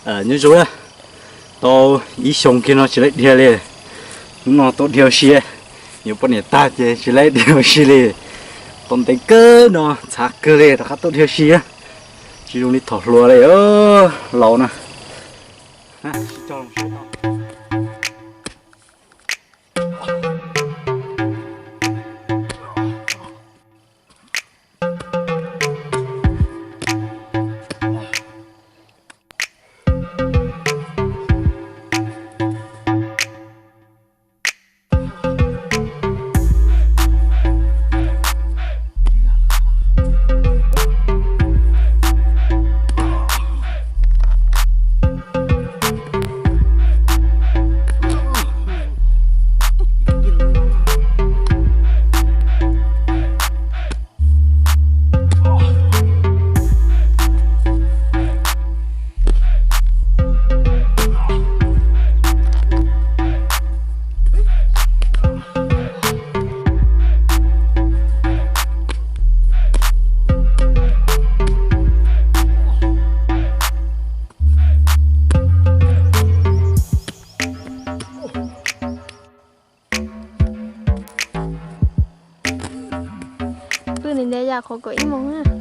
Nyob zoo, tau ib xyoo kiag no tsis laib dhia li. Hnub no tuaj dhia ua si, yuav poj niam tag ces tsis laib dhia ua si li. Tau ntev kawg no, ntxhab kawg li, rov qab tuaj dhia ua si. Tsis zoo li thaum hluas li, laus na. Pw ntev ntev yam qhuav kaum ib moos.